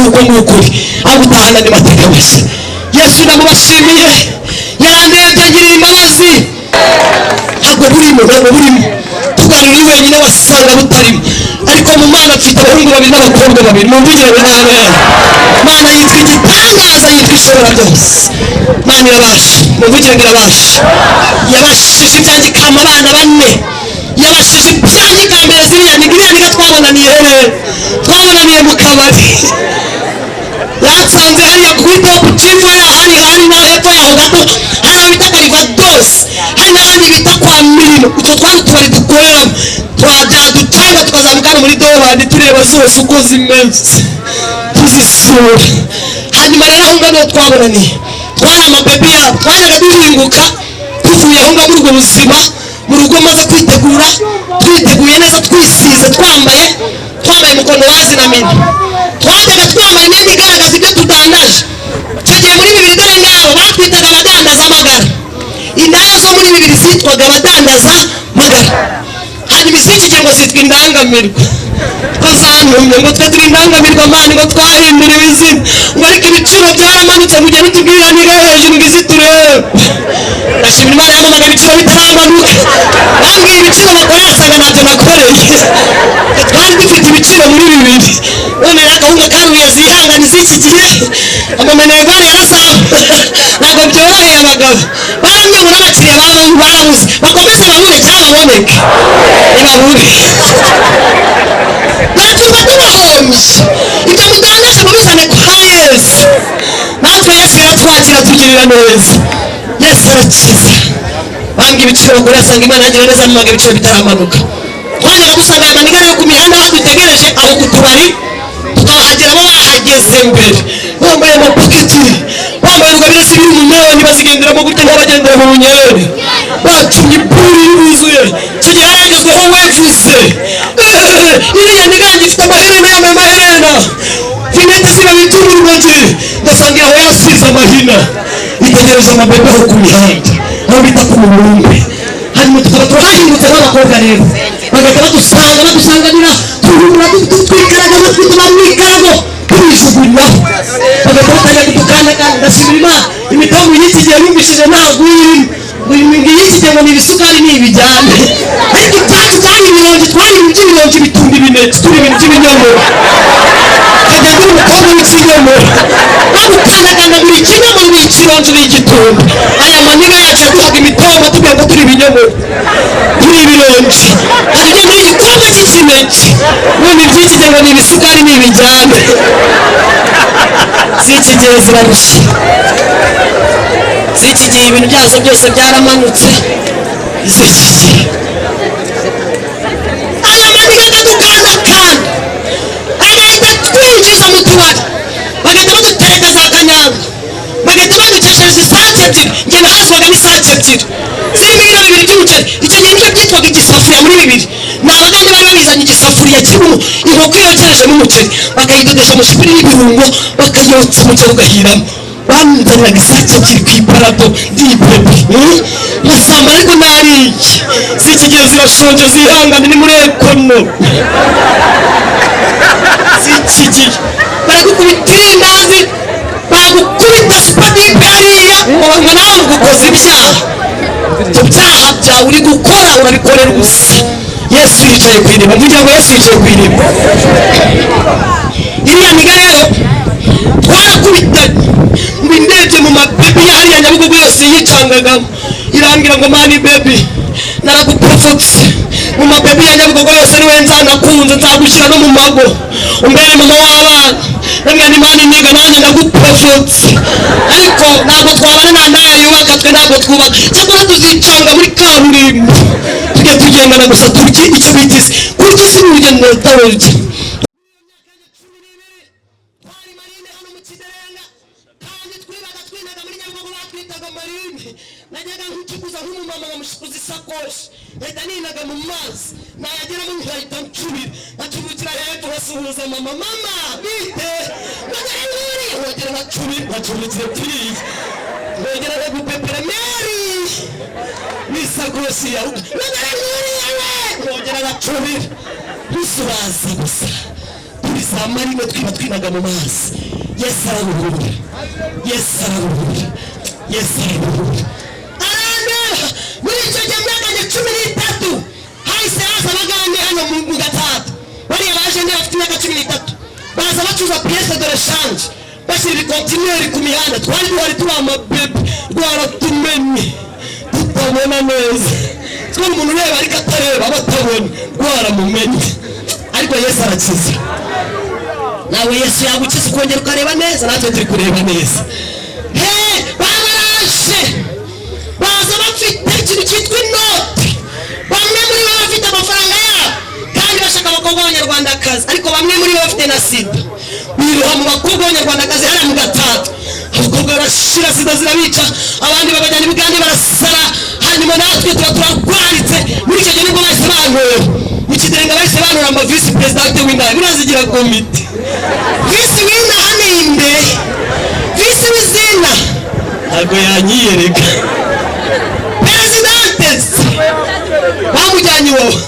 Uko ngukuri aho gutahana andi mateka mashya. Yesu ndamubashimiye, yarandebye angirira imbabazi. Ntabwo burimo, ntabwo burimo. Tuganira uri wenyine wasanga butarimo, ariko mu Mana mfite abahungu babiri n'abakobwa babiri. Mumvugire ngo amen. Mana yitwa igitangaza, yitwa ishobora byose. Mana irabasha, mumvugire ngo irabasha. Yabashije ibyanjye ikampa abana bane, yabashije ibyanjye ikambere ziriya niga. Iriya niga twabonaniye hehe? Twabonaniye mu kabari. Yansanze hariya kuri Top Chief, hariya hari hari na hepfo yaho gato hari aho bita Karivadosi, hari n'ahandi bita kwa Mirimo. Utwo twari utubari dukoreramo, twabyaducanga tukazamuka hano muri dobandi, tureba zose uko zimeze, tuzisura. Hanyuma rero aho ngaho niho twabonaniye, twari amabebi yabo. Twajyaga duhinguka tuvuye aho ngaho muri ubwo buzima mu rugo, maze kwitegura, twiteguye neza, twisize, twambaye mukono wazi na mini. Twajyaga twambaye imyenda igaragaza ibyo tudandaje. Icyo gihe muri 2000, dore ngabo batwitaga abadandaza amagara. Indaya zo muri 2000 zitwaga abadandaza magara, hanyuma iz'iki gihe ngo zitwa indangamirwa, ko zantumye ngo twe turi indangamirwa man, ngo twahinduriwe izina, ngo ariko ibiciro byaramanutse, ngo ugende utubwirira niga hejuru ngo izi turebe. Ndashimira Imana yamamaga ibiciro bitaramanuka. Bambwiye ibiciro bakorera, nsanga ntacyo nakoreye. Twari dufite ibiciro muri 2000, none rero akawunga karuye, zihangana iz'iki gihe, amaminerivare yarazamuye, ntabwo byoroheye. Abagabo baramye ngo n'abakiriya barabuze, bakomeze babure cyangwa baboneke, ntibabure. Dore tubahombye. Ibyo mudandaje mubizane kwa Yesu. Natwe Yesu yaratwakira, tugirira neza. Yesu arakiza. Bambwiye ibiciro bagura, asanga Imana yagira neza mumaga ibiciro bitaramanuka. Twajyaga dusanga aya manigare yo ku mihanda badutegereje aho ku tubari, tukahagera bo bahageze mbere, bambaye amapoketi, bambaye rugabire zibiri umunani, bazigenderamo gutya nk'abagendera mu bunyeri, bacumye ipuri yuzuye. Icyo gihe haragezweho wevuze iriya nigange ifite amaherena, yambaye amaherena, finete ziba bita urumogi, ugasanga aho yarasize amahina, itegereje amabebe aho ku mihanda, aho bita ku mubumbe. Hanyuma tukaba turahahindutse nk'abakobwa rero, bagahita badusanga, badusanganira, tuhumura, twikaragaza, twituma mu ikarago, tubijugunyiraho, bagahita batangira kudukandakanda. Ndashimira Imana, imitungo y'iki gihe yumvishije ntabwo irimo ngo y'iki gihe ngo ni ibisukari ni ibijyane, ariko ibyacu byari ibirongi. Twari ibintu by'ibirongi bitunda imineke, turi ibintu by'ibinyomoro. Kagenda uri umukobwa w'ikinyomoro, bagukandakanda buri kinyomoro, buri kironji, buri igitunda. Aya maniga yacu yaduhaga imitombo, tubwira ngo turi ibinyomoro, turi ibironji. Hanyuma ugenda uri igikombe cy'ikineke, none iby'iki gihe ngo ni ibisukari ni ibijyane. Z'iki gihe zirarushye, z'iki gihe ibintu byazo byose byaramanutse. Z'iki gihe aya maniga akadukandakanda, agahita twinjiza mu tubari, bagahita badutereka za kanyanga, bagahita badukeshereza isake ebyiri. Njye nahazwaga n'isake ebyiri zirimo ibiro 2 by'umuceri. Icyo gihe nibyo byitwaga igisafuriya. Muri 2000 ni abagande bari babizanye, igisafuriya kirimo inkoko yokerejemo umuceri, bakayidodesha amushipiri n'ibirungo, bakayotsa, umuceri ugahiramo. Banzaniraga isake ebyiri ku iparato ndibebe nkasamba, ariko nariye. Z'iki gihe zirashonje, zihangane, ni muri ekono. Z'iki gihe baragukubita irindazi, bagukubita supadipe hariya, ngo nawe ugukoza ibyaha. Ibyo byaha byawe uri gukora urabikorera ubusa. Yesu yicaye ku iriba. Mvugira ngo Yesu yicaye ku iriba. Iriya niga rero twarakubitanye, ngo indebye mu mabebi ya hariya Nyabugogo yose yicangagamo, irambwira ngo: "Man baby, naraguporofotse mu mabebi ya Nyabugogo yose, niwe nzanakunze, nzagushyira no mu mago, umbere mama w'abana." Ndabwira ni: "Man niga, nanjye ndaguporofotse, ariko ntabwo twabana, nta ndaya yubaka, twe ntabwo twubaka. Cyakora tuzicanga muri kaburimbo, tujye tugendana gusa, turye icyo bita isi. Kurya isi ni urugendo rutarurya." Twari marine hano mu Kiderenga, kandi twibaga twinaga muri Nyabugogo, batwitaga marine. Najyaga nk'ukiguza nk'umumama nkamushikuza isakoshi, nkahita ninaga mu mazi, nayageramo nkahita ncubira, nkacubukira hepfo, nkasuhuza mama: "Mama, bite?" Nkongera nkongera nkacubira, nkacubukira piriya, nkongera nkagupepera meri n'isakoshi yawe, nkongera nkuriya we, nkongera nkacubira, ntusubaza gusa turi. Za marine twiba twinaga mu mazi. Yesu araruhura, Yesu araruhura, Yesu araruhura. Arandeba muri icyo gihe, myaka 13, hahise haza Abagande hano mu Gatatu. Bariya baje ndi bafite imyaka 13, baza bacuza pièces de rechange, bashyira ibikontineri ku mihanda. Twari duhari turi amabebe, rwaratumenye tutabona neza. Twari umuntu ureba ariko atareba, aba atabona, rwaramumenye. Ariko Yesu arakiza. Nawe Yesu yagukiza ukongera ukareba neza. Natwe turi kureba neza. He, babaraje, baza bafite ikintu cyitwa inoti. Bamwe muri bo bafite amafaranga yabo kandi bashaka abakobwa b'Abanyarwandakazi, ariko bamwe muri bo bafite na sida. Biroha mu bakobwa b'Abanyarwandakazi hariya mu Gatatu. Abakobwa barashira, sida zirabica, abandi babajyana ibugande barasara. Hanyuma natwe tuba turarwaritse. Muri icyo gihe nibwo bahise bantora mu Kiderenga, bahise bantora ama visi perezidante w'indaya. Birazigira komite, visi w'inaha ninde, visi w'izina ntabwo yanyiyereka. Perezidante se bamujyanye iwawa.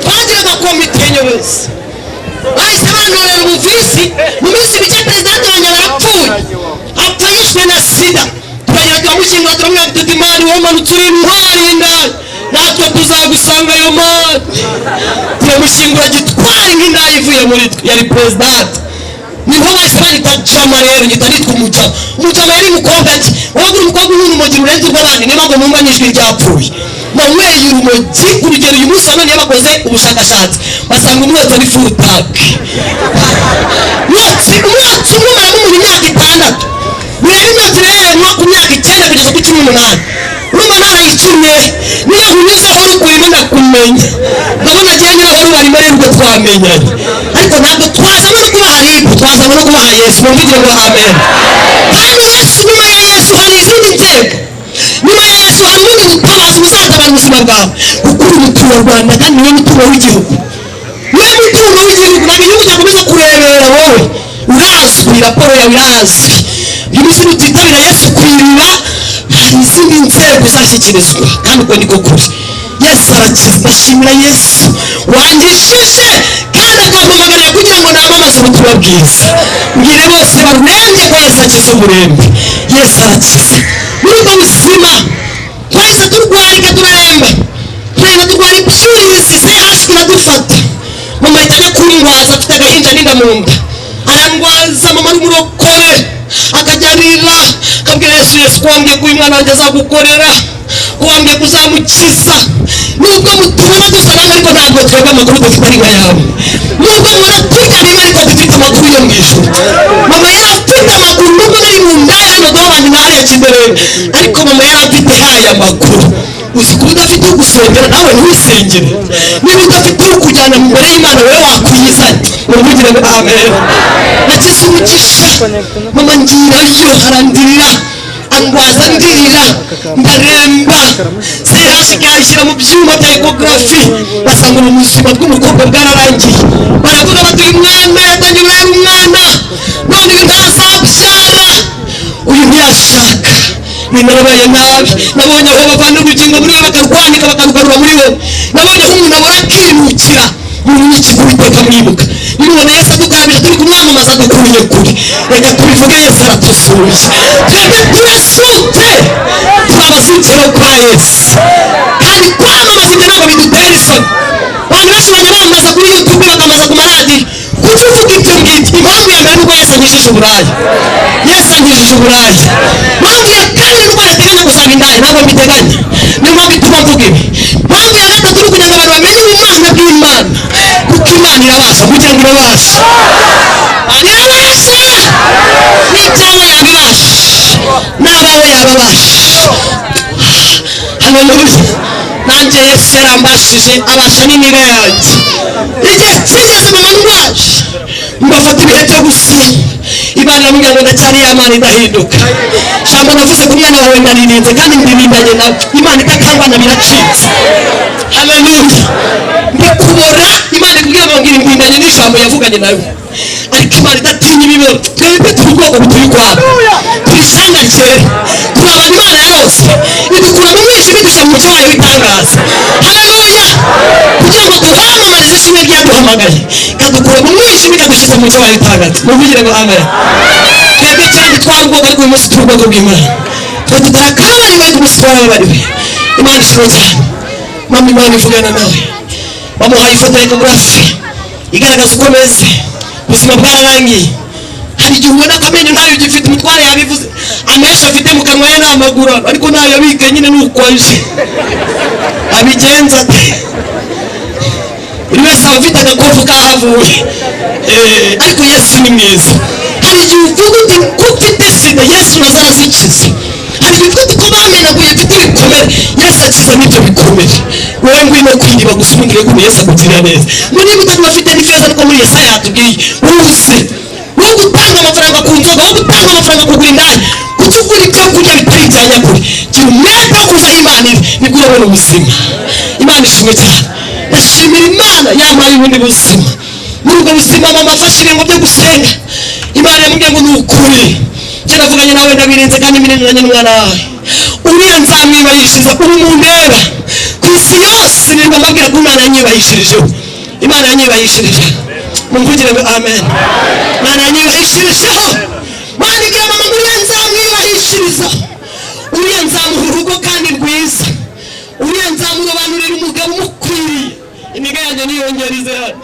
Twagiraga komite nyobozi, bahise bantorera ubuvisi. Mu minsi mike perezidante wanjye barapfuye, apfa yishwe na sida. Turagera turamushyingura, turamubwira tuti: "Mani, wowe umanutse uri intwari y'indaya, natwe tuzagusanga ayo mani." Turamushyingura gitwari nk'indaya ivuye muri twe. Yari perezidante. Niho bahise banyita Jama. Rero nyita nitwa Umujama. Umujama yari umukobwa ki? Wabaga uri umukobwa unywa urumogi rurenze urw'abandi. Niyo mpamvu numva n'ijwi ryapfuye. Nanyweye urumogi ku rugero uyu munsi wa none, iyo bakoze ubushakashatsi basanga umwotsi ari full tank. Umwotsi, umwotsi umwe umaramo umuntu imyaka 6. Ureba imyotsi rero nko ku myaka 9 kugeza ku 18, urumva narayicumye. Niyo nkunyuzeho rukurimo ndakumenya, ndabona agiye nyuraho rubarimo. Rero ubwo twamenyanye, ariko ntabwo twazanywe no kubaha RIB, twazanywe no kubaha Yesu. Mumvugire ngo amen. Kandi Yesu, nyuma ya Yesu hari izindi nzego. Nyuma ya Yesu hari ubundi butabazi buzatabara ubuzima bwawe, kuko uri umuturarwanda kandi niwe mutungo w'igihugu, niwe mutungo w'igihugu. Ntabwo igihugu cyakomeza kurebera wowe. Urazwi, raporo yawe irazwi. Uyu munsi nutitabira Yesu ku iriba, hari izindi nzego uzashyikirizwa, kandi uko niko kuri. Yesu arakiza. Ndashimira Yesu wangishije kandi akampamagarira kugira ngo namamaze ubutumwa bwiza, mbwire bose barurembye ko Yesu akiza umurembe. Yesu arakiza. Muri ubwo buzima twahise turwarika, turaremba, turagenda turwara ibyuririzi, CHUK iradufata. Mama ahita ajya kundwaza afite agahinja n'inda mu nda, arandwaza. Mama ari umurokore, akajya arira, akabwira Yesu: "Yesu, ko wambwiye ko uyu mwana wanjye azagukorera, ko wambwiye ko uzamukiza, nubwo mutubona dusa nawe, ariko ntabwo twebwe amakuru dufite ari nka yawe. Nubwo mubona turya bimwe, ariko dufite amakuru yo mu ijuru." Mama yari afite amakuru. Nubwo nari mu ndaya hano duhabanye na hariya Kiderere, ariko mama yari afite aya makuru. Uzi kuba udafite ugusengera, nawe ntiwisengere? Niba udafite ukujyana imbere y'Imana, wowe wakwiyizana? Mumvugire ngo amen. Nagize umugisha, mama ngirayo, arandirira, andwaza ndirira, ndaremba. CHUK yanshyira mu byuma bya échographie, basanga ubu buzima bw'umukobwa bwararangiye. Baravuga bati: "Uyu mwana yatangiye urera umwana, none uyu ntazabyara, uyu ntiyashaka." Narabaye nabi. Nabonye aho bavana urugingo muri we bakarwanika, bakarugarura muri we. Nabonye aho umuntu abora akinukira mu nyikigo. Uwiteka mwibuka, nimubona Yesu adukarabije turi kumwamamaza, dukuye kure. Reka tubivuge: Yesu aratusuye. Twebwe turasutse, turi abasukiro kwa Yesu. Kandi kwamamaza ibyo ntabwo bidutera isoni. Abantu benshi bajya bamamaza kuri YouTube, bakamamaza ku maradiyo. Kuki uvuga ibyo ngibyo? Impamvu ya mbere ni uko Yesu ankijije uburaya. Yesu ankijije uburaya. Impamvu ya kabiri ni uko nateganya gusaba indaya, ntabwo mbiteganya. Niyo mpamvu ituma mvuga ibi. Impamvu ya gatatu ni ukugira ngo abantu bamenye ubumana bw'Imana, kuko Imana irabasha. Kugira ngo irabasha, irabasha n'ibyawe yabibasha, n'abawe yababasha. Haleluya! Nanjye Yesu yarambashije, abasha n'imibe yanjye. Igihe kigeze mama ndwaje, mbafata ibihe byo gusenga. Imana iramubwira ngo: "Ndacyari ya Mana idahinduka. Jambo navuze ku mwana wawe ndaririnze kandi ndirindanye nawe." Imana itakangwana biracitse. Haleluya! Ndikubora Imana ikubwira ngo ngira indindanye n'ijambo yavuganye nawe. Ariko Imana idatinya imibabaro. Twebwe turi ubwoko buturi kwabo, turi ishyanga ryera, turi abantu Imana yarose, idukura mu mwijima idushyira mu mucyo wayo w'itangaza. Haleluya! Kugira ngo duhamamarize ishimwe ryaduhamagaye, ikadukura mu mwijima ikadushyize mu mucyo wayo w'itangaza. Muvugire ngo amen. Twebwe kandi twari ubwoko, ariko uyu munsi turi ubwoko bw'Imana. Twe tutarakabariwe, ariko umunsi twarababariwe. Imana ishimwe cyane. Mama, Imana ivugana nawe. Bamuhaye ifoto ya échographie igaragaza uko ameze, ubuzima bwararangiye. Hari igihe ubona ko amenyo ntayo ugifite. Umutware yabivuze, amenshi afite mu kanwa ye ni amaguru, ariko ntayo abika nyine, ni uko aje abigenza ate. Buri wese aba afite agakofu kahavuye. Ariko Yesu ni mwiza. Hari igihe uvuga uti ko mfite sida, Yesu nazo arazikiza. Hari igihe uvuga uti ko bamenaguye, mfite ibikomere, Yesu akiza n'ibyo bikomere. Wowe ngwino ku iriba gusa, ubundi urebe ukuntu Yesu akugirira neza. Ngo niba utari afite n'ifeza, niko muri Yesaya yatubwiye, uze wo gutanga amafaranga ku nzoga, wo gutanga amafaranga kugura indaya, kuki ugura ibyo kurya bitari ibya nyakuri? Gira umwete wo kuza aho Imana iri, nibwo urabona ubuzima. Imana ishimwe cyane. Ndashimira Imana yampaye ubundi buzima. Muri ubwo buzima, mama afashe ibintu byo gusenga. Imana yamubwiye ngo ni ukuri, njye navuganye nawe ndabirenze, kandi mirengeranye n'umwana wawe uriya nzamwibahishiriza. Ubu mundeba ku isi yose nirirwa mbabwira ko Imana yanyibahishirijeho. Imana yanyibahishirije. Mumvugire ngo amen. Imana yanyibahishirijeho. Imana ibwira mama ngo uriya nzamwibahishiriza, uriya nzamuha urugo kandi rwiza, uriya nzamurobanurira umugabo umukwiriye. Imiga yanjye niyongera ize hano.